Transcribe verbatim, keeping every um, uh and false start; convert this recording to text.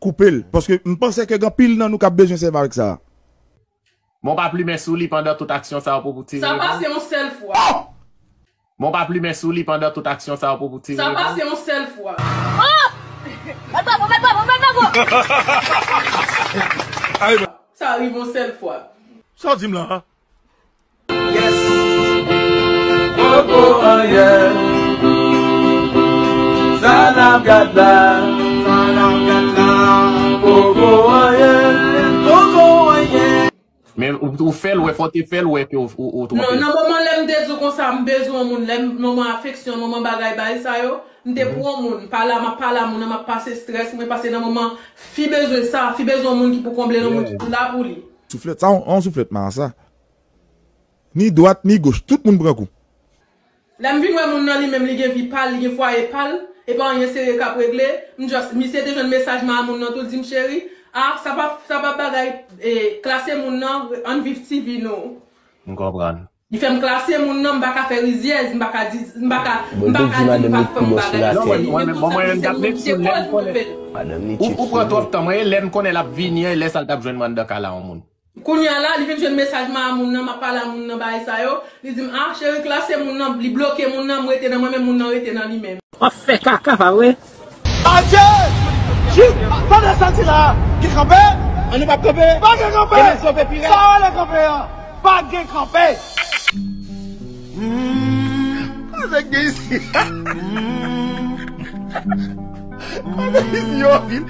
koupe l. Paske m panse ke gen anpil nan nou k ap bezwen sèvi avèk sa. Bon, pa plimen sou li pandan tout aksyon sa yo pou, pou tire. Sa pase yon sèl fwa. Bon, pa plimen sou li pandan tout aksyon sa yo pou, pou tire. Sa pase yon sèl fwa. Oh! Mèt bavo, mèt bavo, mèt bavo! Sa rive yon sèl fwa. Sa w di m la? Yes. Poko anyen. Sa n ap gad la. Sa n ap gad la. Poko anyen. Poko anyen. Men ou, ou fè l wè, fò w te fè l wè ke ou, ou, ou twonpe. Non, nan moman lè m te di w konsa, m bezwen yon moun, lè m, moman afeksyon, moman bagay, bagay sa yo, m te pou yon moun, pale a, m ap pale a moun nan, m ap pase estrès mwen, paske nan moman fi bezwen sa, fi bezwen yon moun ki pou konble l, yon moun ki pou la pou li. Souflèt, sa yon, yon souflèt marasa. Ni dwat, ni goch, tout moun pran kou. Lè m vin wè moun nan li menm, li gen vi pa l, li gen fwaye pa l, e pa anyen serye k ap regle, m just, misye te jwenn mesaj ma moun nan tou, l di m, cheri, a, sa pa, sa pa bagay, e, klase moun nan, ann viv ti vi nou. M konprann. Li fè m klase moun nan, m pa ka fè rizyèz, m pa ka di, m pa ka, m pa ka di m pa fè yon bagay. Non, mwen, mwen, mwen, mwen, m t ap make sure lè m konnen. Ou, ou pran twòp tan, mwen, e lè m konnen l ap vini an, e lè sa l t ap jwenn mwen anndan kay la yon moun. Kounye a la, li vin jwenn mesaj ma moun nan, m ap pale a moun nan, bagay sa yo. Li di m, a, cheri, klase moun nan, li bloke moun nan, m rete nan mwen, men moun nan rete nan li menm. W ap fè kaka, pa vre? Adje! Jis, tande sa di la, ki kanpe? An nou p ap kanpe? Pa gen kanpe! Gen moun kanpe pi rèd. Sa w rele kanpe an? Pa gen kanpe! Hmm. Sa gen isi? Hmm. Sa gen isi yo anpil.